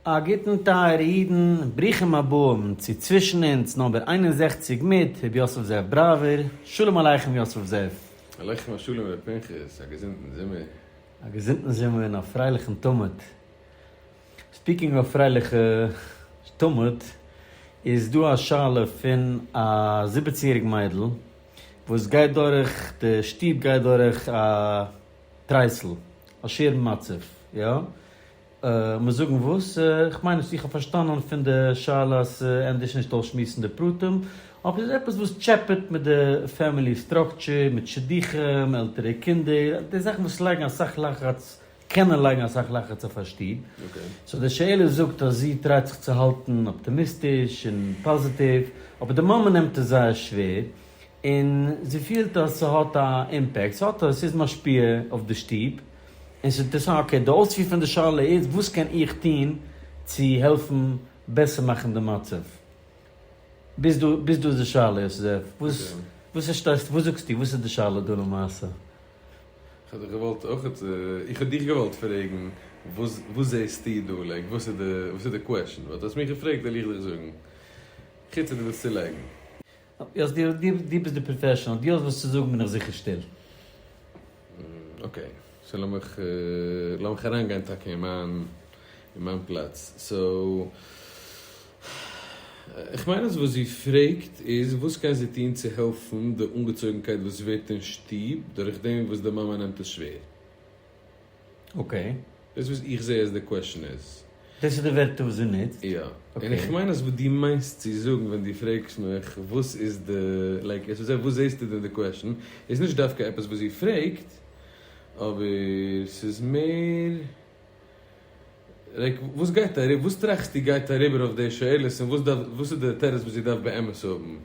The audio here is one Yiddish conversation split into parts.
א גוטן טייערע אידן, ברוכים הבאים צו צווישן אונז נאמבער 61 מיט ר' יוסף זאב בראווער, שלום עליכם יוסף זאב. עליכם השלום ר' פנחס, א געזונטן זומער. א געזונטן זומער און א פרייליכן תמיד. Speaking of פרייליכע תמיד, איז דא א שאלה פון א 17 יעריג מיידל וואס גייט דורך, די שטוב גייט דורך א טרייסל, א שווערן מצב, יא? מיר זאגן וואס? איך מיין נישט, איך האב פארשטאנען פון די שאלה אז ס'ענדערש נישט אויסשמועסן די פרטים, אבער ס'איז עפעס וואס טשעפעט מיט די family structure, מיט שידוכים, עלטערע קינדער, די זאכן וואס לייגן אסאך לחץ, קענען לייגן אסאך לחץ אויף א שטוב. So די שאלה זאגט אז זי try ט זיך צו האלטן אפטימיסטיש און פאזיטיוו, אבער די מאמע נעמט עס זייער שווער, און זי פילט אז ס'האט א impact, ס'האט א, ס'איז משפיע אויף די שטוב, און ס'איז אינטערעסאנט, okay, די אויספיר פון די שאלה איז, וואס קען איך טון צו העלפן בעסער מאכן די מצב? ביז דא, ביז דא איז די שאלה, יוסף. וואס, וואס פארשטייסטו, וואס זאגסטו, וואס איז די שאלה דא למעשה? איך האב דיך געוואלט אויך, איך האב דיך געוואלט פרעגן, וואס, וואס זעסטו דא, like, וואס איז די, וואס איז די question? ווייל דו האסט מיך געפרעגט וועל איך דיך זאגן. חוץ אז דו ווילסט צולייגן. יאס, דו, דו, דו ביסט די professional, דו האסט וואס צו זאגן בין איך זיכער שטיל. Okay, so לאמיך, לאמיך אריינגיין טאקע אין מיין, אין מיין פלאץ. So, איך מיין אז וואס זי פרעגט איז, וואס קען זי טון צו העלפן די אנגעצויגנקייט וואס ווערט אין שטוב דורך דעם וואס די מאמע נעמט עס שווער? Okay. דאס וואס איך זע אז די question איז. דאס איז די ווערטער וואס זי נוצט. יא. און איך מיין אז וואס דו מיינסט צו זאגן ווען דו פרעגסט מיך וואס איז די, like, איך זע וואס זעסטו דא אין די question, איז נישט דווקא עפעס וואס זי פרעגט, אבער ס'איז מער, like, וואס גייט אריבער, וואס טראכסטו גייט אריבער אויף די שאלות און וואס דארף, וואס איז די תירוץ וואס זי דארף באמת האבן?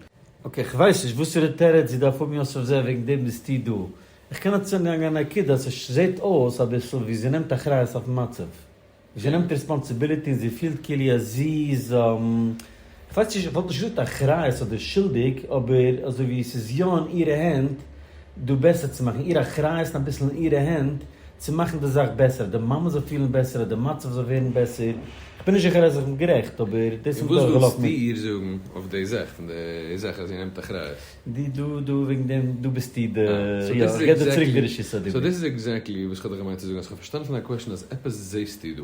Okay, כ'ווייס נישט וואסערע תירוץ זי דארף האבן יוסף זאב, וועגן דעם ביסטו דא. איך קען נאר צולייגן א נקודה אז עס זעט אויס אביסל ווי זי נעמט אחריות אויפן מצב. זי נעמט responsibility און זי פילט כאילו אז זי איז, איך ווייס נישט, איך וואלט נישט געזאגט אחריות אדער שולדיג, אבער אזוי ווי עס איז יא אין אירע הענט דא בעסער צו מאכן, איר אחריות און אביסל אין אירע הענט צו מאכן די זאך בעסער, די מאמע זאל פילן בעסער, אז די מצב זאל ווערן בעסער. איך בין נישט זיכער אז איך בין גערעכט, אבער דאס איז און מיר וואס דורכגעלאפן ווילסטו מיט. איר זאגן אויף די זאך, פון די זאך אז זי נעמט אחריות? די דא דא וועגן דעם דא ביסטו די אה, יא, איך געב דיר צוריק די רשות so הדיבור. דאס איז exactly וואס כ'האב דיך געמיינט צו זאגן, אז כ'האב פארשטאנען פון דיין question אז עפעס זעסטו דא.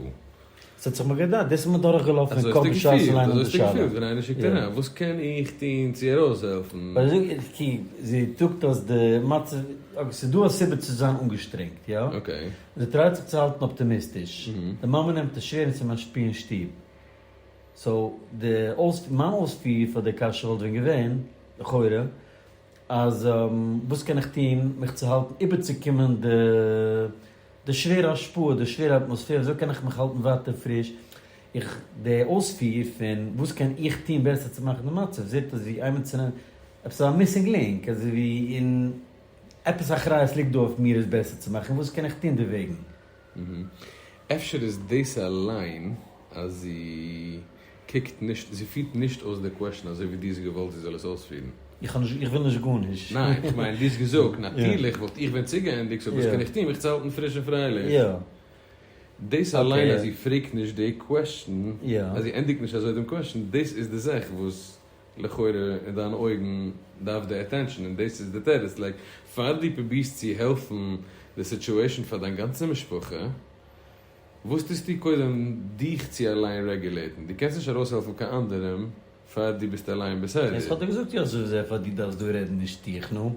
ס'האט זיך מיר געדאכט, דאס איז מיר דורכגעלאפן אין אזוי קאפ האסטו בשעת'ן געפילט, ליינען אזוי די האסטו שאלה. געפילט ווען איינער שיקט יא. אריין, וואס קען איך טון צו ארויסהעלפן? ווייל זי זאגט, זי זאגט אז די מצב, okay ס'איז דא א סיבה צו זיין אנגעשטרענגט, יא? Okay. זי try ט זיך צו האלטן אפטימיסטיש, די מאמע נעמט עס שווער און ס'איז משפיע אין שטוב. So די אויס, מיין אויספיר פאר די קשיא וואלט ווען געווען, לכאורה, אז וואס קען איך טון מיך צו האלטן איבערצוקומען די די שווערע השפעה, די שווערע אטמאספער, וויאזוי קען איך מיך האלטן ווייטער פריש? איך, די אויספיר פון וואס קען איך טון בעסער צו מאכן די מצב, זעט אויס ווי איינער עפעס א missing link, אזוי ווי אין עפעס אחריות ליגט דא אויף מיר עס בעסער צו מאכן, וואס קען איך טון דערוועגן? אפשר איז דאס אליין אז זי קוקט נישט, זי פירט נישט אויס די question אזוי ווי דו האסט געוואלט זי זאל עס אויספירן. איך האב נישט, איך וויל נישט גארנישט. ניין, איך מיין דו האסט געזאגט, נאטירליך וואלט איך ווען צוגעענדיגט, so וואס קען איך טון מיך צו האלטן פריש און פרייליך? דאס אליין אז זי פרעגט נישט די question, אז זי ענדיגט נישט אזוי דעם question, דאס איז די זאך וואס לכאורה אין דיינע אויגן דארף די attention, און דאס איז די תירוץ, like פאר דו פרובירסט צו העלפן די situation פאר דיין גאנצע משפחה, וואס טוסטו קודם דיך צו אליין regulate ן? דו קענסט נישט ארויסהעלפן קיין אנדערעם פאר דו ביסט אליין בסדר. איך האב דיר געזאגט יא אזוי זיי פאר דו דארפסט דא רעדן נישט איך, נו.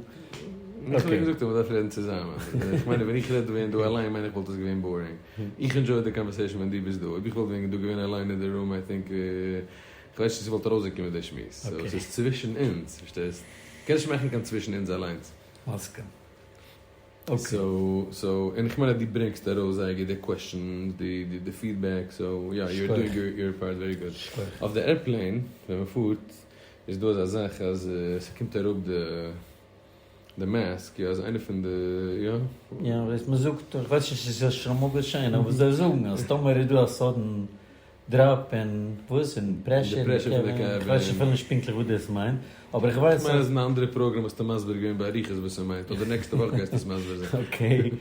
איך האב דיר געזאגט אז מ'דארף רעדן צוזאמען. איך מיין ווען איך רעד ווען דא אליין מיין איך וואלט עס געווען boring. איך enjoy די conversation ווען דו ביסט דא. אויב איך וואלט ווען דא געווען אליין אין די room I think איך ווייס נישט צו ס'וואלט ארויסגעקומען די שמועס. So ס'איז צווישן אונז, פארשטייסט? קענסט נישט מאכן קיין צווישן אונז אליינס. מסכים. Okay. So, so, און איך מיין אז דו ברענגסט ארויס זייער גוט די questions, די, די feedback, so יא, you're doing your part very good. אויף די airplane, ווען מ'פארט, איז דא אזא זאך אז ס'קומט אראפ די, די mask, יא, איז איינע פון די, יא? יא, וואס מ'זאגט, איך ווייס נישט צו ס'איז שוין אמאל געשען, אבער זיי זאגן אז טאמער איז דא א sudden. drop און וואס? און pressure? די pressure פון די cabin. כ'ווייס אפילו נישט פונקטליך וואס דאס מיינט, אבער איך ווייס אז. כ'מיין אז אין א אנדערע פראגראם האסטו מסביר געווען באריכות וואס ס'מיינט, אדער נעקסטע וואך גייסטו עס מסביר זיין. Okay,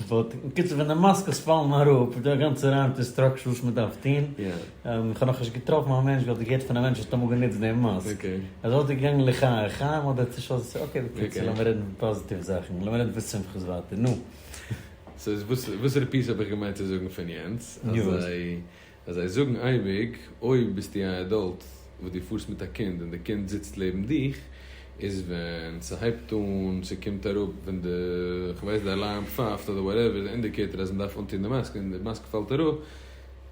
but קיצור ווען די מאסקעס פאלן אראפ איז דא א גאנצע רייע מיט instructions וואס מ'דארף טון. איך האב נאכנישט געטראפן א מענטש, אדער געהערט פון א מענטש וואס האט אמאל גענוצט דעם mask. אז אדער געגאנגען לחיים חיים אדער צו שלום, okay בקיצור לאמיר רעדן פון פאזיטיוו זאכן, לאמיר רעדן פון שמחות ווייטער, נו. So וואס וואסערע piece האב איך געמיינט צו זאגן פון יענץ? אז זיי אז זיי זאגן אייביג אויב ביסטו א adult וואס דו פארסט מיט א קינד און די קינד זיצט לעבן דיך איז ווען ס'הייבט אן ס'קומט אראפ ווען די כ'ווייס די alarm פייפט אדער whatever די indicator אז מ'דארף אנטון די מאסק און די מאסק פאלט אראפ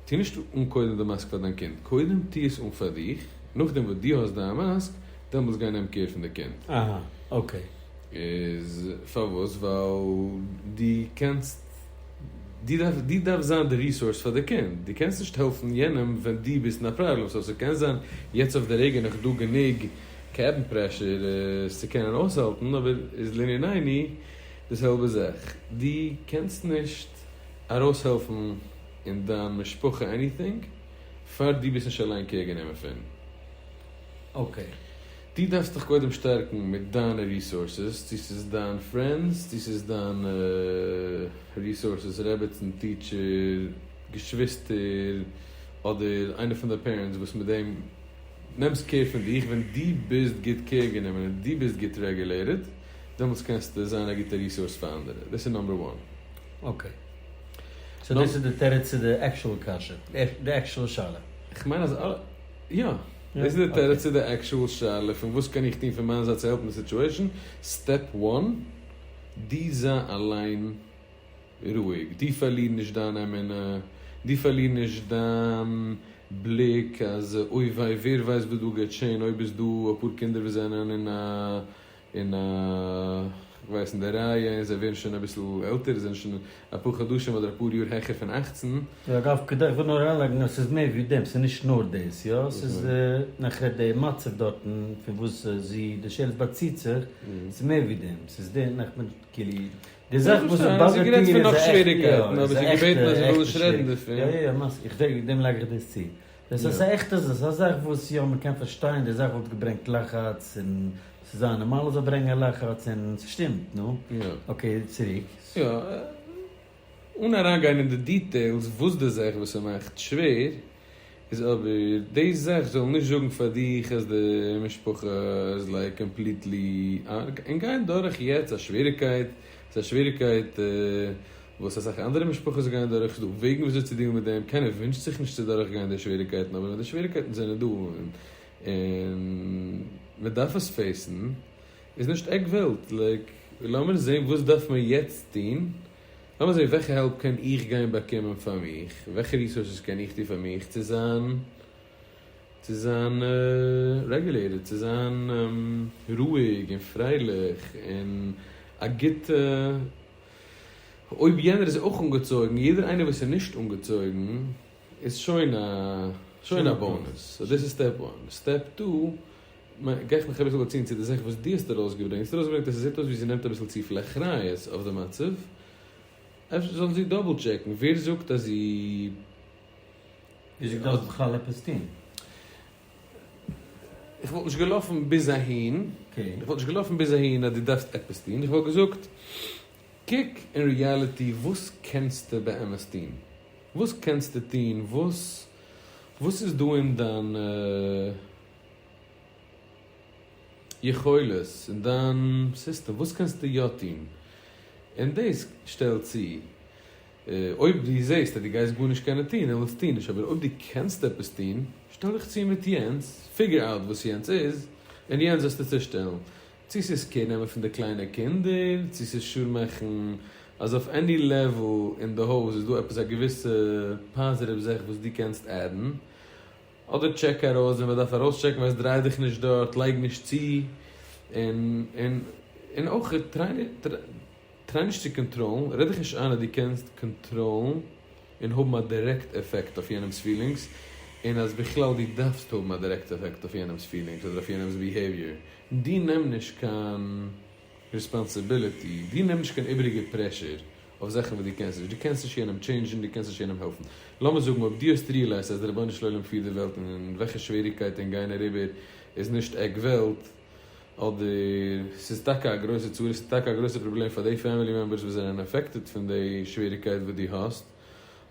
טו נישט אן קודם די מאסק פאר דיין קינד קודם טו עס אן פאר דיך נאכדעם וואס דו האסט דיין מאסק דעמאלטס גיי נעם care פון די קינד. אהא okay. איז פארוואס? ווייל דו קענסט, דו דארפסט, דו דארפסט זיין די resource פאר די קינד, דו קענסט נישט העלפן יענעם ווען דו ביסט אין א פראבלעם, so ס'קען זיין יעצט אויף די רגע נאך דא גענוג cabin pressure עס צו קענען אויסהאלטן, אבער איז לענינינו די זעלבע זאך, דו קענסט נישט ארויסהעלפן אין דיין משפחה anything פאר דו ביסט נישט אליין care גענומען פון. Okay. דו דארפסט דיך קודם שטארקן מיט דיינע resources, צו ס'איז דיין friends, צו ס'איז דיינע resources, רעבעצן, teacher, געשוויסטער, אדער איינער פון די parents וואס מיט דעם נעמסט care פון דיך, ווען דו ביסט גוט care גענומען און דו ביסט גוט regulated, דעמאלטס קענסטו זיין א גוטע resource פאר אנדערע. דאס איז number one. Okay. So דאס איז די תירוץ צו די actual קשיא, די actual שאלה. כ'מיין אז אלע, יא. דאס איז די תירוץ צו די actual שאלה פון וואס קען איך טון פון מיין זייט צו העלפן די situation. Step one, דו זיי אליין רואיג, דו פארליר נישט דיין אמונה, דו פארליר נישט דיין בליק אז אוי וויי ווער ווייסט וואס דא גייט שעהן אויב איז דא אפאר קינדער וואס זענען אין א אין א, כ'ווייס אין די רייע און זיי ווערן שוין אביסל עלטער, זענען שוין אפאר חדשים אדער אפאר יאר העכער פון 18. יא, אגב, כדי, איך וויל נאר אריינלייגן אז ס'איז מער ווי דעם, ס'איז נישט נאר דאס, יא, ס'איז נאכער די מצב דארטן פון וואס זי, די שאלה באציט זיך, ס'איז מער ווי דעם, ס'איז די, נאך מיט כאילו, די זאך וואס bother ט איר איז א עכטע, יא, איז א עכטע, עכטע שוועריגקייט. יא יא יא, מסכים, איך וועגן דעם לייג איך דאס צו. דאס איז א עכטע זאך, ס'איז א זאך וואס יא, מ'קען פארשטיין, די זאך וואלט געברענגט לחץ און ס'איז זייער נארמאל עס זאל ברענגען לחץ און ס'שטימט, נו. Okay, צוריק. יא, אן אריינגיין אין די details וואס די זאך וואס ס'מאכט שווער איז אבער די זאך זאל נישט זאגן פאר דיך אז די משפחה איז like completely און גייען דורך יעצט א שוועריגקייט, ס'איז א שוועריגקייט וואס אסאך אנדערע משפחות גייען דורך, ס'איז דא וועגן וויאזוי צו deal ן מיט דעם, קיינער ווינטשט זיך נישט צו דורכגיין די שוועריגקייטן, אבער ווען די שוועריגקייטן זענען דא און מען דארף עס face ן, איז נישט עק וועלט, like לאמיר זען וואס דארף מען יעצט טון, לאמיר זען וועלכע help קען איך גיין באקומען פאר מיך, וועלכע resources קען איך טון פאר מיך צו זיין צו זיין regulated, צו זיין רואיג און פרייליך און א גוטע, אויב יענער איז אויך אנגעצויגן, יעדער איינער וואס איז נישט אנגעצויגן איז שוין א שוין א bonus, so דאס איז step one. Step two, גיי איך מיך אביסל באציען צו די זאך וואס דו האסט ארויסגעברענגט, האסט ארויסגעברענגט אז עס זעט אויס ווי זי נעמט אביסל צופיל אחריות אויף די מצב, אפשר זאל זי double check ן, ווער זאגט אז זי. ווער זאגט דארף בכלל עפעס טון? איך וואלט נישט געלאפן ביז אהין, איך וואלט נישט געלאפן ביז אהין אז דו דארפסט עפעס טון, איך וואלט געזאגט, קוק אין reality וואס קענסטו באמת טון? וואס קענסטו טון? וואס וואס איז דא אין דיין יכולת, אין דיין סיסטעם, וואס קענסטו יא טון? און דאס שטעל צו, אויב דו זעסט אז דו גייסט גארנישט קענען טון, דעמאלטס טו נישט, אבער אויב דו קענסט עפעס טון, שטעל דיך צו מיט יענץ, figure out וואס יענץ איז, און יענץ זאלסטו צושטעלן. צו ס'איז care נעמען פון די קליינע קינדער, צו ס'איז sure מאכן אז אויף any level אין די הויז איז דא עפעס א געוויסע פאזיטיוו זאך וואס דו קענסט add ן, אדער טשעק ארויס ווען מ'דארף ארויסטשעקן, ווייסט דריי דיך נישט דארט, לייג נישט צו, און און און אויך try נישט צו קאנטראלן, רעד דיך נישט איין אז דו קענסט קאנטראלן און האבן א דירעקט עפעקט אויף יענעמ'ס feelings, און אז בכלל דו דארפסט האבן א דירעקט עפעקט אויף יענעמ'ס feelings אדער אויף יענעמ'ס behavior. דו נעם נישט קיין responsibility, דו נעם נישט קיין איבעריגע pressure. אויף זאכן וואס דו קענסט נישט. דו קענסט נישט יענעם change ן, דו קענסט נישט יענעם העלפן. לאמיר זאגן אויב דו האסט realized אז דער רבונו של עולם פירט די וועלט און וועלכע שוועריגקייטן גייען אריבער איז נישט עק וועלט, אדער ס'איז טאקע א גרויסע צרה, ס'איז טאקע א גרויסע פראבלעם פאר די family members וואס זענען affected פון די שוועריגקייט וואס דו האסט,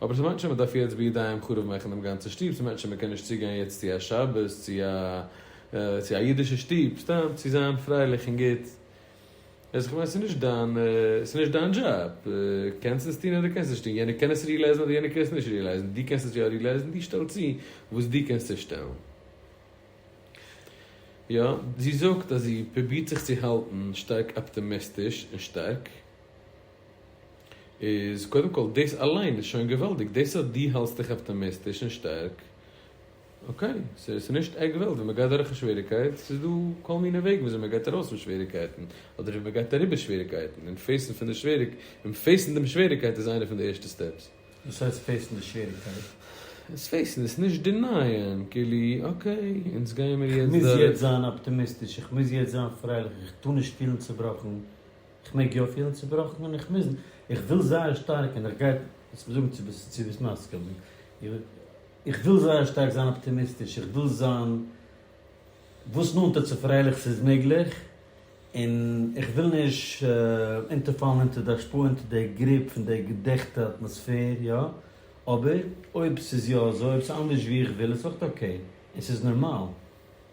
אבער ס'מיינט נישט אז מ'דארף יעצט בידיים חרוב מאכן דעם גאנצן שטוב, ס'מיינט נישט אז מ'קען נישט צוגיין יעצט צו א שבת, צו א צו א אידישע שטוב, סתם צו זיין פרייליך און גוט. איז כ'מיין ס'איז נישט דיין, ס'איז נישט דיין דזשאב. קענסט עס טון אדער קענסט נישט טון, יענער קען עס realize ן אדער יענער קען עס נישט realize ן, דו קענסט עס יא realize ן, דו שטעל צו וואס דו קענסט צושטעלן. יא, זי זאגט אז זי פרובירט זיך צו האלטן שטארק אפטימיסטיש און שטארק. איז קודם כל דאס אליין איז שוין געוואלדיג, דאס אז דו האלטסט דיך אפטימיסטיש און שטארק, okay, ס'איז נישט עק וועלט ווען מ'גייט דורך א שוועריקייט, ס'איז דא כל מיני וועגן וויאזוי מ'גייט ארויס פון שוועריקייטן, אדער ווי מ'גייט אריבער שוועריקייטן, און face ן פון די שוועריק, און face ן דעם שוועריקייט איז איינע פון די ערשטע steps. וואס הייסט face ן די שוועריקייט? עס face ן, עס נישט deny ען, כאילו, okay, אונז גייען מיר יעצט דורך. כ'מוז יעצט זיין אפטימיסטיש, איך מוז יעצט זיין פרייליך, איך טאר נישט פילן צובראכן, איך מעג יא פילן צובראכן און איך מוז, איך וויל זייער שטארק און איך גיי, וועסט מיר זאגן צו ביסט צו ביסט מסכים, איך וויל זייער שטארק זיין אפטימיסטיש, איך וויל זיין וואס נאנטער צו פרייליך ס'איז מעגליך, און איך וויל נישט אונטערפאלן אונטער די השפעה, אונטער די grip פון די געדעכטע אטמאספער, יא, אבער אויב ס'איז יא אזוי, אויב ס'איז אנדערש ווי איך וויל, איז אויך okay, און ס'איז נארמאל.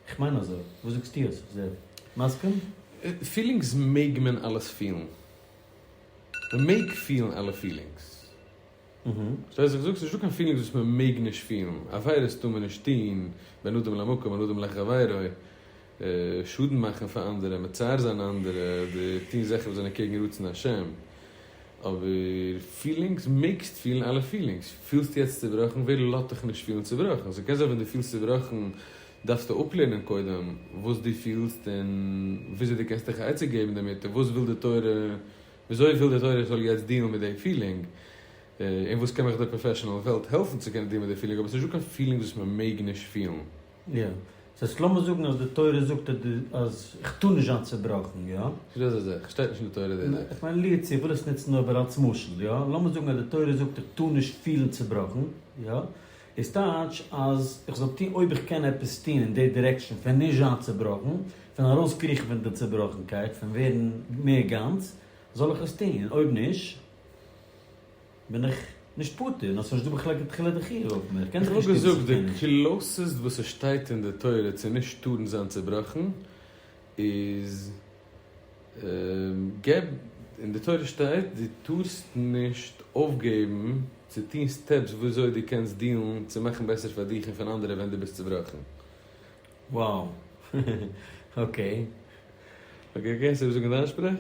איך מיין אזוי. וואס זאגסטו יוסף זאב? מסכים? Feelings מעג מען אלעס פילן. מען מעג פילן אלע feelings. פארשטייסט וואס איך זאג? ס'נישטא קיין feelings וואס מען מעג נישט פילן. עבירות טאר מען נישט טון, בין אדם למקום, בין אדם לחבירו, שאדן מאכן פאר אנדערע, מצער זיין אנדערע, אדער טון זאכן וואס זענען קעגן רצון השם. אבער feelings, מעגסט פילן אלע feelings. פילסט יעצט צובראכן, ווער לאזט דיך נישט פילן צובראכן? ס'קען זיין ווען דו פילסט צובראכן דארפסטו אפלערנען קודם וואס דו פילסט און וויאזוי דו קענסט דיך א עצה געבן דערמיט און וואס וויל די תורה, וויאזוי וויל די תורה איך זאל יעצט deal ן מיט די feeling, און וואס קען מיך די professional וועלט העלפן צו קענען deal ן מיט די feeling, אבער ס'נישט דא קיין feelings וואס מ'מעג נישט פילן. יא. ס'הייסט לאמיר זאגן אז די תורה זאגט אז איך טאר נישט זיין צובראכן, יא? נישט דא אזא זאך, שטייט נישט אין די תורה די זאך. איך מיין ליעצ, איך וויל עס נוצן אבער אלס משל, יא? לאמיר זאגן אז די תורה זאגט איך טאר נישט פילן צובראכן, יא? איז טייטש אז איך זאל טון אויב איך קען עפעס טון אין די direction פון נישט זיין צובראכן, פון ארויסקריכן פון די צובראכנקייט, פון ווערן מער גאנץ, זאל איך עס טון, און אויב נישט, בין איך נישט פטור, נאר ס'נישט דא בכלל לכתחילה די חיוב אויף מיר, איך קען איך דאך וואלט נישט טון וואס געזאגט איך קען די נישט. closest וואס עס שטייט אין די תורה צו נישט טארן זיין צובראכן איז געב, אין די תורה שטייט דו טארסט נישט אויפגעבן צו טון steps וויאזוי דו קענסט deal ן צו מאכן בעסער פאר דיך און פאר אנדערע ווען דו ביסט צובראכן. Wow. Okay. Okay, קענסט איבערזאגן דיין שפראך?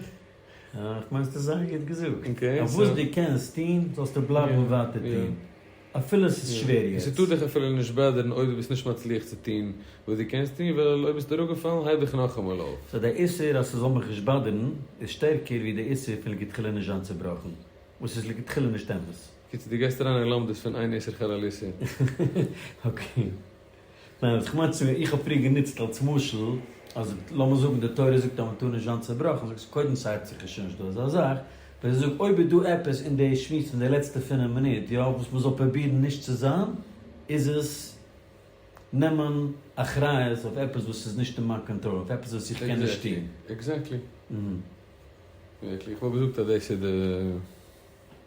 איך מיין האסט עס זייער גוט געזאגט. אויף וואס דו קענסט טון זאלסטו בלייבן ווייטער טון. אפילו עס איז שווער יעצט. און ס'טאר דיך אפילו נישט bother ן אויב דו ביסט נישט מצליח צו טון וואס דו קענסט טון, ווייל אויב ביסטו אראפגעפאלן הייב דיך נאכאמאל אויף. So דער איסור אז ס'זאל מיך נישט bother ן איז שטערקער ווי דער איסור פון לכתחילה נישט זיין צובראכן, וואס איז לכתחילה נישט אמת. קיצור, דו גייסט אריין אין לומדות פון אין איסור חל על איסור. Okay. ניין, וואס איך מיין צו, איך האב פריער גענוצט אלס משל, אז לאמיר זאגן די תורה זאגט אז מען טאר נישט זיין צעבראכן, זאגסטו קודם ס'הייבט זיך נישט נישט דא אזא זאך, ווען איך זאג אויב איז דא עפעס אין די שמועס פון די לעצטע פינף מינוט יא וואס מען זאל פרובירן נישט צו זיין, איז עס נעמען אחריות אויף עפעס וואס איז נישט אין מיין קאנטראל, אויף עפעס וואס איך קען נישט טון. Exactly. Exactly. איך וואלט געזאגט אז דאס איז די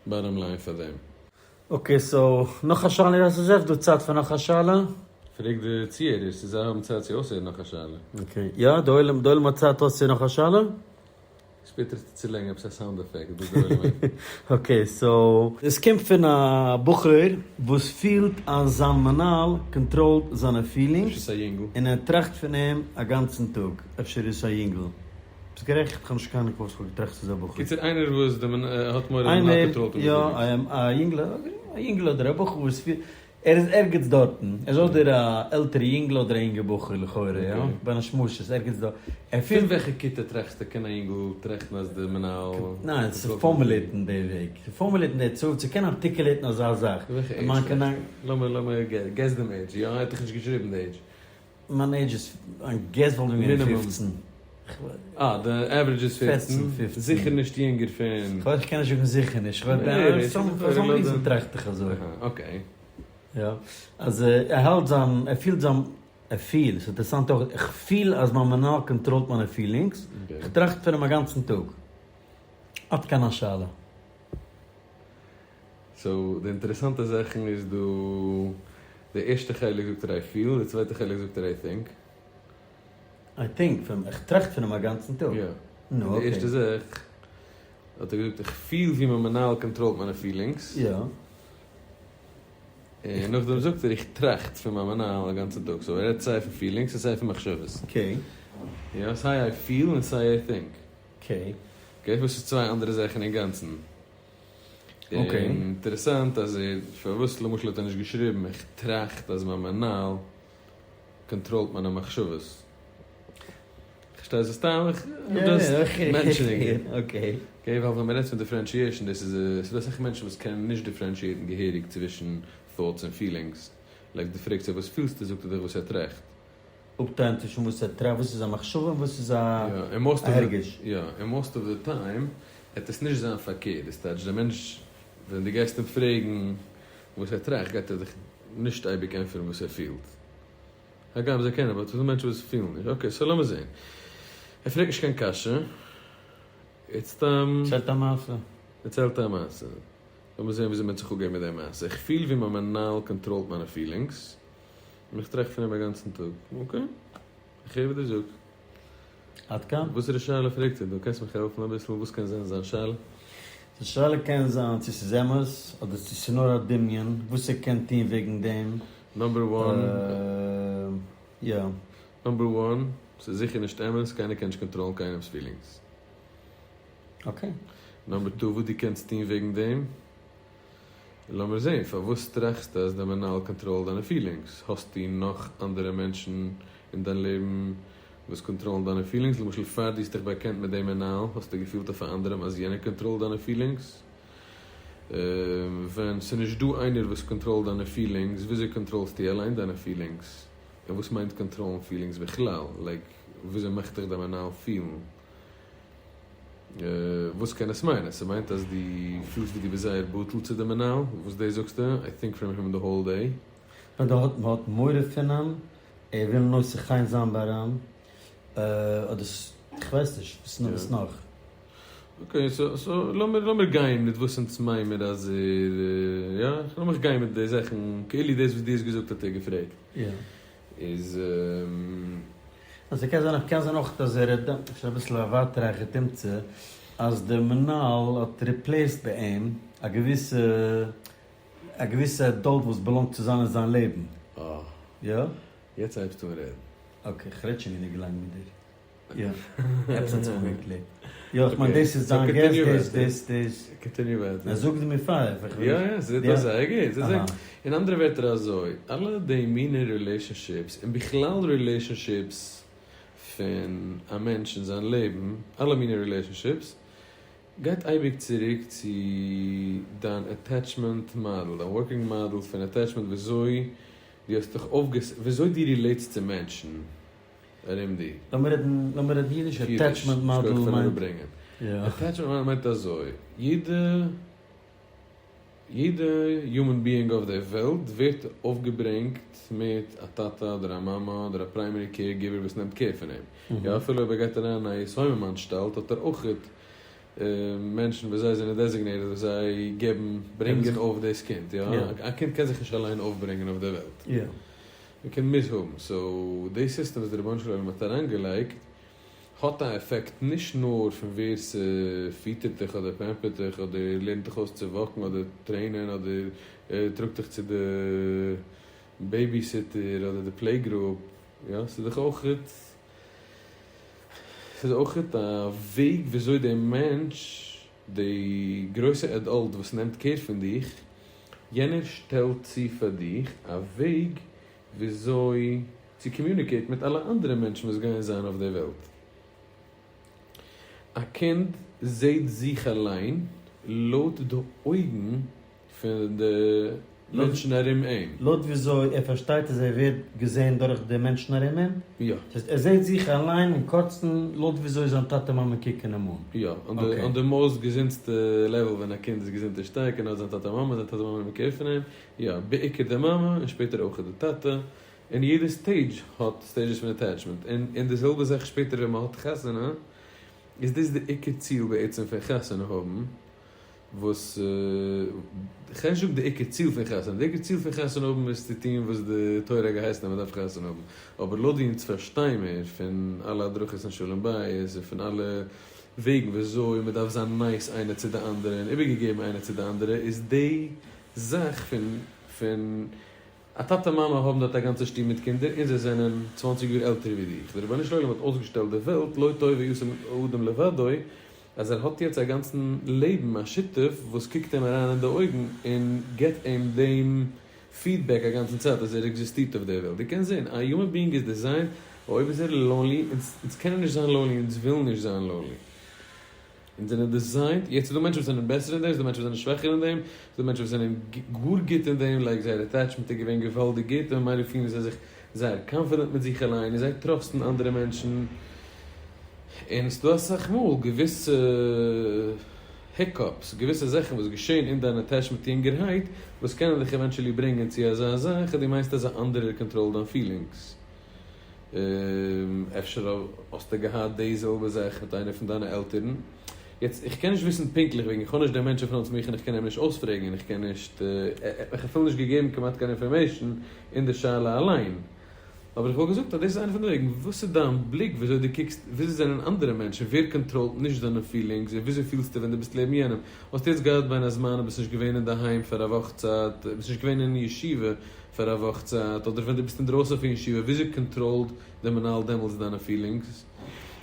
bottom line פאר דעם. Okay, so נאך א שאלה יוסף זאב? דא צייט פאר נאך א שאלה? פרעג די צוהערערס צו זיי האבן צייט צו אויסהערן נאך א שאלה. Okay, יא, די עולם, די עולם האט צייט אויסצוהערן נאך א שאלה? שפעטער וועסטו צולייגן עפעס א sound effect ביז די עולם הערט. Okay, so. עס קומט פון א בחור וואס פילט אז זיין מנהל control ט זיינע feelings, און ער טראכט פון אים א גאנצן טאג. אפשר איז עס א יונגל. ביסט גערעכט, כ'האב נישט קיין אנונג פארוואס כ'האב געטראכט ס'איז א בחור. קיצור איינער וואס די מנהל האט מורא די מנהל control ט אים יא, א יונגל, א יונגל אדער א בחור וואס פילט, ער איז ערגעץ דארטן, ער איז אדער א עלטערע יונגל אדער א יונגע בחור לכאורה, יא, בין השמשות, ערגעץ דארט. ער פילט. פון וועלכע כיתה טראכסטו קען א יונגל טראכטן אז די מנהל ניין, ס'איז formulate ן די וועג, צו formulate ן די צו צו קענען articulate ן אזא זאך. וועלכע עידזש? לאמיר לאמיר guess דעם עידזש, יא ער האט דאך נישט געשריבן די עידזש. מיין עידזש איז, מיין guess וואלט געווען פופצן. אה, די average איז 14, 14, 15. זיכער נישט יונגער פון. כ'ווייס, כ'קען נישט זאגן זיכער נישט, כ'ווייס, for some reason טראכט איך אזוי. אהא, okay. יא, אז ער האלט זיין, ער פילט זיין, ער פילט, ס'איז אינטערעסאנט אויך, איך פיל אז מיין מנהל קאנטראלט מיינע feelings, איך טראכט פון אים א גאנצן טאג. עד כאן השאלה. so, די אינטערעסאנטע זאכן איז דא, די ערשטע חלק זאגט ער I feel, די צווייטע חלק זאגט ער I think. I think פון, איך טראכט פון אים א גאנצן טאג. יא. נו, די okay. ערשטע זאך האט ער געזאגט איך פיל ווי מיין מנהל קאנטראלט מיינע feelings. יא. און נאכדעם זאגט ער איך טראכט פון מיין מנהל א גאנצן טאג. so ער רעדט סיי פון feelings און סיי פון מחשבות. okay. יא, סיי I feel און סיי I think. okay. okay, וואס איז צוויי אנדערע זאכן אינגאנצן. okay. אינטערעסאנט אז ער, פארוואס למשל האט ער נישט געשריבן איך טראכט אז מיין מנהל קאנטראלט מיינע מחשבות. פארשטייסט סתם איך just mentioning it. okay. okay, ווייל ווען מ'רעדט פון differentiation, דאס איז, ס'איז דא אסאך מענטשן וואס קענען נישט differentiate ן געהעריג צווישן thoughts און feelings. like דו פרעגסט זיי וואס פילסטו, זאגט ער דיך וואס ער טראכט. אפטיילן צווישן וואס ער טראכט, וואס איז א מחשבה און וואס איז א יא, און most of the, הרגש. יא, און most of the time וועט עס נישט זיין פארקערט. דאס טייטש, דער מענטש, ווען דו גייסט אים פרעגן וואס ער טראכט, גייט ער דיך נישט אייביג ענטפערן וואס ער פילט. הגם זיי קענען, but ס'איז דא מענטשן וואס פילן נישט. okay, so לאמיר זען. ער פרעגט נישט קיין קשיא. ער סתם. דערציילט א מעשה. דערציילט א מעשה. לאמיר זען וויאזוי מען האט זיך אפגעגעבן מיט די מעשה. איך פיל ווי מיין מנהל קאנטראלט מיינע feelings. און איך טראכט פון אים א גאנצן טאג. okay. איך הער וואס דו זאגסט. עד כאן? וואסערע שאלה פרעגט ער דא? קענסט מיך העלפן אביסל? וואס קען זיין זיין שאלה? די שאלה קען זיין צו ס'איז אמת, אדער צו ס'איז נאר א דמיון, וואס ער קען טון וועגן דעם. number one. יא. number one, ס'איז זיכער נישט אמת, קיינער קען נישט קאנטראלן קיינעמ'ס feelings. okay. number two, וואס דו קענסט טון וועגן דעם? לאמיר זען, פארוואס טראכסטו אז דער מנהל קאנטראלט דיינע feelings? האסטו נאך אנדערע מענטשן אין דיין לעבן וואס קאנטראלן דיינע feelings? למשל, פאר דו האסט דיך באקענט מיט דעם מנהל, האסטו געפילט אויף א אנדערעם אז יענער קאנטראלט דיינע feelings? ווען ס'איז נישט דא איינער וואס קאנטראלט דיינע feelings, וויאזוי קאנטראלסטו אליין דיינע feelings? און וואס מיינט קאנטראלן feelings בכלל? like, וויאזוי מאכט דיך דיין מנהל פילן? וואס קען עס מיינען? ס'מיינט אז דו פילסט ווי דו ביסט זייער בטל צו דעם מנהל? וואס דאס זאגסטו? I think from him the whole day. אדער האט מען האט מורא פון אים, ער וויל נושא חן זיין ביי אים, אדער כ'ווייס נישט, וואס נאך וואס נאך. okay, so so לאמיר לאמיר גיין מיט וואס אונז מיין מיר אז ער, יא, לאמיך גיין מיט די זאכן, כאילו דאס וואס דו האסט געזאגט האט ער געפרעגט. יא. איז. אז ס'קען זיין קען זיין אויך אז ער האט שוין אביסל א ווייטערע היכי תמצא, אז דער מנהל האט replaced ביי אים א געוויסע א געוויסע adult וואס belong ט צו זיין אין זיין לעבן. אה. יא? יעצט הייבסטו אן רעדן. okay, כ'רעד שוין גענוג לאנג מיט דיר. יא. עפעס האט זיך אנגעקלעבט. יא, איך מיין דאס איז דיין guess, דאס דאס דאס. continue ווייטער. אז זאג דו מיר פאר. יא יא, ס'זעט אויס זייער גוט. ס'איז זייער. אין אנדערע ווערטער אזוי, אלע די מיני relationships, און בכלל relationships פון א מענטש אין זיין לעבן, אלע מיני relationships, גייט אייביג צוריק צו דיין attachment model, דיין working model פון attachment, וויאזוי דו האסט דיך אויפגעס... וויאזוי דו relate סט צו מענטשן ארום דיר. לאמיר רעדן, לאמיר רעדן אידיש, attachment model מיינט. attachment model מיינט אזוי, יעדע יעדע human being אויף דער וועלט ווערט אויפגעברענגט מיט א טאטע אדער א מאמע אדער א primary caregiver וואס נעמט care פון אים. יא, אפילו אויב ער גייט אריין אין א יתומים אנשטאלט האט ער אויכעט מענטשן וואס זיי זענען designated וואס זיי געבן, ברענגען אויף דאס קינד, יא. א קינד קען זיך נישט אליין אויפברענגען אויף דער וועלט. א קינד מוז האבן. so די סיסטעם וואס דער רבונו של עולם האט אריינגעלייגט האט א עפעקט נישט נאר פון ווער ס'פיטערט דיך אדער pamper ט דיך אדער לערנט דיך אויס צו walk ן אדער train ען אדער טראגט דיך צו די babysitter אדער די playgroup, יא, ס'איז דאך אויכעט, ס'איז אויכעט א וועג וויאזוי דער מענטש, די גרויסע adult וואס נעמט care פון דיך, יענער שטעלט צו פאר דיך א וועג וויאזוי צו communicate ן מיט אלע אנדערע מענטשן וואס גייען זיין אויף דער וועלט. א קינד זעט זיך אליין לויט די אויגן פון די מענטשן ארום אים. לויט וויאזוי ער פארשטייט אז ער ווערט געזען דורך די מענטשן ארום אים. יא. דאס הייסט ער זעט זיך אליין אין קורצן לויט וויאזוי זיין טאטע מאמע קוקן אים אן. יא, אן די most געזונטסטע level ווען א קינד איז געזונט און שטארק און האט זיין טאטע מאמע, זיין טאטע מאמע נעמען care פון אים, יא, בעיקר די מאמע און שפעטער אויך די טאטע, און יעדע stage האט stages פון attachment, און די זעלבע זאך שפעטער ווען מען האט חתונה, איז דאס די עיקר ציל בעצם פון חתונה האבן, וואס, כ'גיי נישט זאגן די עיקר ציל פון חתונה, די עיקר ציל פון חתונה האבן איז צו טון וואס די תורה האט געהייסן אז מען דארף חתונה האבן, אבער לויט ווי אונז פארשטיי מיר פון אלע הדרכות אין שלום בית און פון אלע וועגן וויאזוי מען דארף זיין nice איינער צו די אנדערע און איבערגעגעבן איינער צו די אנדערע איז די זאך פון פון א טאטע מאמע האבן דארט א גאנצע שטוב מיט קינדער און זיי זענען 20 יאר עלטער ווי דיך, דער רבונו של עולם האט אויסגעשטעלט די וועלט לא טוב היות האדם לבדו אז ער האט יעצט א גאנצן לעבן א שותף וואס קוקט אים אריין אין די אויגן און גיבט אים דעם feedback א גאנצן צייט אז ער עקזיסטירט אויף דער וועלט. דו קענסט זען, א human being איז designed, אויב איז ער lonely, אונז קענען נישט זיין lonely, אונז ווילן נישט זיין lonely. אונז זענען designed, יעצט איז דא מענטשן וואס זענען בעסער אין דעם, ס'איז דא מענטשן וואס זענען שוועכער אין דעם, ס'איז דא מענטשן וואס זענען גאר גוט אין דעם, like זייער attachment איז געווען געוואלדיג גוט, און ממילא פילן זיי זיך זייער confident מיט זיך אליין, און זיי trust ן אנדערע מענטשן. און ס'דא אסאך מאל געוויסע hiccups, געוויסע זאכן וואס געשען אין דיין attachment יונגערהייט, וואס קענען דיך eventually ברענגען צו אזא זאך אז דו מיינסט אז א אנדערער קאנטראלט דיין feelings. אפשר האסטו געהאט די זעלבע זאך מיט איינער פון דיינע עלטערן. יעצט, איך קען נישט וויסן פונקטליך וועגן איך האב נישט דעם מענטש אין front מיך און איך קען אים נישט אויספרעגן און איך קען נישט, ער האט מיך אפילו נישט געגעבן כמעט קיין information אין די שאלה אליין. אבער איך וואלט געזאגט אז דאס איז איינע פון די וועגן. וואס איז דיין בליק וויאזוי דו קוקסט, וויאזוי זענען אנדערע מענטשן, ווער קאנטראלט נישט דיינע feelings, און וויאזוי פילסטו ווען דו ביסט לעבן יענעם? האסט יעצט געהאט בין הזמן און ביסט נישט געווען אינדערהיים פאר א וואך צייט, ביסט נישט געווען אין ישיבה פאר א וואך צייט, אדער ווען דו ביסט אינדרויסן פון ישיבה, וויאזוי קאנטראלט די מנהל דעמאלטס דיינע feelings?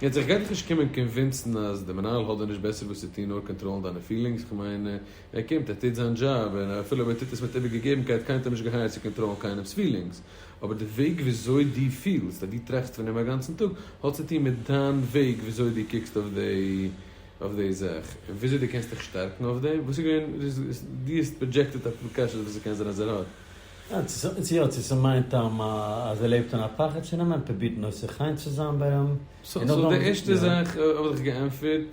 יעצט איך גיי דיך נישט קומען convince ן אז די מנהל האט דיר נישט בעסער וואס צו טון נאר קאנטראלן דיינע feelings, כ'מיין ער קומט ער טוט זיין דזשאב, און אפילו אויב ער טוט עס מיט איבערגעגעבנקייט, קיינער האט אים נישט געהייערט צו קאנטראלן קיינעמס feelings. אבער די וועג וויאזוי דו פילסט אז דו טראכסט פון אים א גאנצן טאג האט צו טון מיט דיין וועג וויאזוי דו קוקסט אויף די אויף די זאך און וויאזוי דו קענסט דיך שטארקן אויף דעם. וואס איז געווען דו האסט projected אפאר קשיות וואס ס'קען זיין אז ער האט. יא, צו ס'מיינט אז ער לעבט אין א פחד פון אים און פרובירט נושא חן צו זיין ביי אים. so די ערשטע זאך האב איך געענטפערט,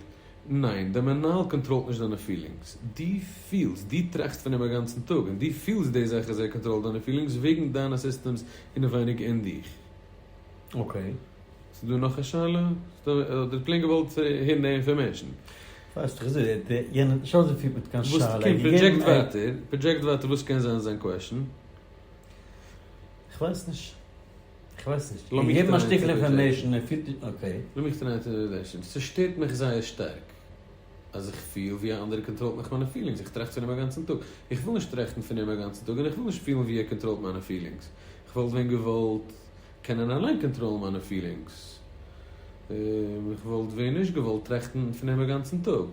ניין, די מנהל קאנטראלט נישט דיינע feelings. דו פילסט, דו טראכסט פון אים א גאנצן טאג, און דו פילסט די זאך אז ער קאנטראלט דיינע feelings וועגן דיינע systems אינעווייניג אין דיך. okay. ס'איז דא נאך א שאלה? אדער plain געוואלט הערן די information? ווייסט איך זעה די יענער האט נישט אויסגעפירט מיט קיין שאלה. וואס קען project ווייטער, project ווייטער וואס קען זיין זיין question? כ'ווייס נישט. כ'ווייס נישט. געגעבן א שטיקל information ער פילט נישט okay. לאמיך טרייען צו relate ן. ס'שטערט מיך זייער שטארק אז איך פיל ווי א אנדערע קאנטראלט מיך מיינע feelings. איך טראכט פון אים א גאנצן טאג. איך וויל נישט טראכטן פון אים א גאנצן טאג און איך וויל נישט פילן ווי ער קאנטראלט מיינע feelings. כ'וואלט ווען געוואלט קענען אליין קאנטראלן מיינע feelings. איך וואלט ווען נישט געוואלט טראכטן פון אים א גאנצן טאג.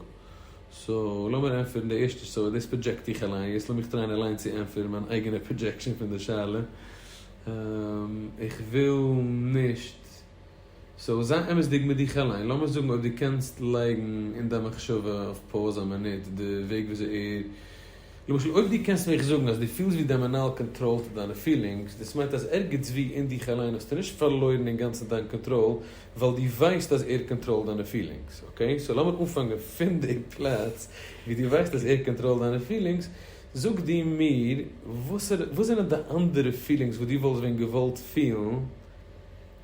so לאמיר ענטפערן די ערשטע so דאס project איך אליין. יעצט לאמיך טרייען אליין צו ענטפערן מיין אייגענע projection פון די שאלה. איך וויל נישט. so זיי אמת'דיג מיט דיך אליין. לאמיר זאגן אויב דו קענסט לייגן אין דיין מחשבה אויף pause א מינוט די וועג וויאזוי ער, למשל אויב דו קענסט מיך זאגן אז דו פילסט ווי דיין מנהל קאנטראלט דיינע feelings, דאס מיינט אז ערגעץ וואו אין דיך אליין האסטו נישט פארלוירן אינגאנצן דיין קאנטראל, ווייל דו ווייסט אז ער קאנטראלט דיינע feelings. okay? so לאמיר אנפאנגען פון די פלאץ ווי דו ווייסט אז ער קאנטראלט דיינע feelings, זאג דו מיר, וואס זענען די אנדערע feelings וואס דו וואלסט ווען געוואלט פילן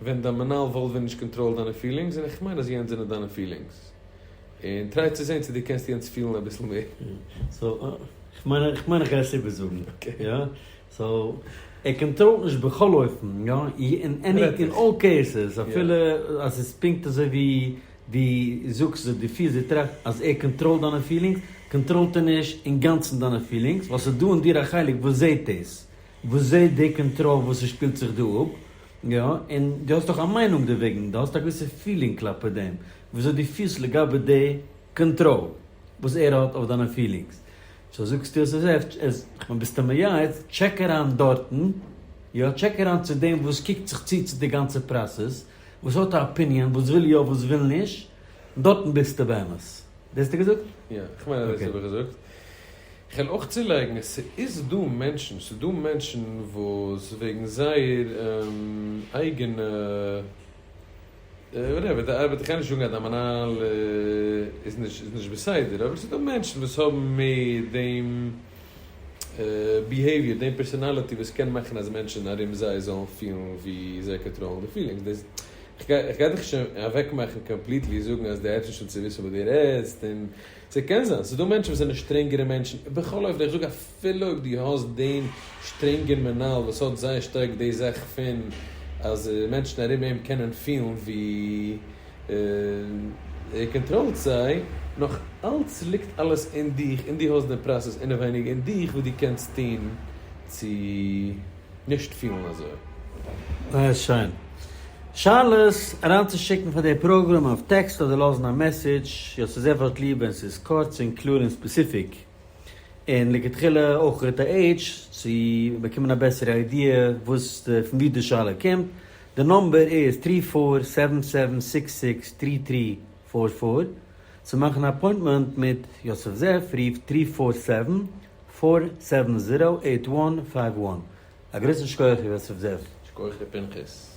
ווען דיין מנהל וואלט ווען נישט קאנטראלט דיינע feelings, און איך מיין אז יענץ זענען דיינע feelings. און try צו זען צו דו קענסט יענץ פילן אביסל מער. so, כ'מיין איך מיין איך גיי עס איבערזאגן. יא? so, ער קאנטראלט נישט בכל אופן, יא? אין any, אין all cases, אפילו אז ס'איז פונקט אזוי ווי דו זאגסט, דו פילסט, דו טראכסט אז ער קאנטראלט דיינע feelings, קאנטראלט ער נישט אינגאנצן דיינע feelings, ווייל ס'איז דא אין דיר א חלק וואס זעט דאס, וואס זעט די קאנטראל וואס ס'שפילט זיך דא אפ, יא, און דו האסט דאך א מיינונג דערוועגן, דו האסט א געוויסע feeling כלפי דעם, וויאזוי דו פילסט לגבי די קאנטראל וואס ער האט אויף דיינע feelings. so זאגסטו אז עס, כ'מיין ביסטו מייעץ, טשעק אריין דארטן, יא, טשעק אריין צו דעם וואס קוקט זיך צו צו די גאנצע פראסעס, וואס האט א opinion, וואס וויל יא וואס וויל נישט, דארטן ביסטו באמת. דאס האסטו געזאגט? יא, כ'מיין אז דאס האב איך געזאגט. כ'וועל אויך צולייגן, ס'איז דא מענטשן, ס'איז דא מענטשן וואס וועגן זייער אייגענע וואטעווער, די ארבעט, איך גיי נישט זאגן אז דיין מנהל איז נישט איז נישט בסדר, אבער ס'איז דא מענטשן וואס האבן מער דעם ביהעיוויער, דעם פערסאנאליטי וואס קען מאכן אז מענטשן ארום זיי זאלן פילן ווי זיי קאנטראלן די פילינגס, דאס איך גיי דיך נישט אוועקמאכן קאמפליטלי, זאגן אז דו הייבסט נישט אן צו וויסן וואס דו רעדסט און ס'קען זיין, ס'איז דא מענטשן וואס זענען שטרענגערע מענטשן, בכל אופן איך זאג אפילו אויב דו האסט דעם שטרענגען מנהל וואס האט זייער שטארק די זאך פון אז מענטשן ארום אים קענען פילן ווי ער קאנטראלט זיי, נאך אלץ ליגט אלעס אין דיך און דו האסט דעם פראסעס אינעווייניג אין דיך וואס דו קענסט טון צו נישט פילן אזוי. זייער שיין. שאלות אריינצושיקן פאר די פראגראם אויף טעקסט אדער לאזן א מעסעדזש, יוסף זאב האט ליב ווען ס'איז קורץ און קלאר און ספעסיפיק, און לכתחילה אויך א עידזש צו באקומען א בעסערע איידיע וואס פון ווי די שאלה קומט, די נומבער איז טרי פאר סעווען סעווען סיקס סיקס טרי טרי פאר פאר, צו מאכן א אפוינטמענט מיט יוסף זאב רוף טרי פאר סעווען פאר סעווען זירא עיט וואן פייוו וואן. א גרויסן שכוח יוסף זאב. שכוח ר' פנחס.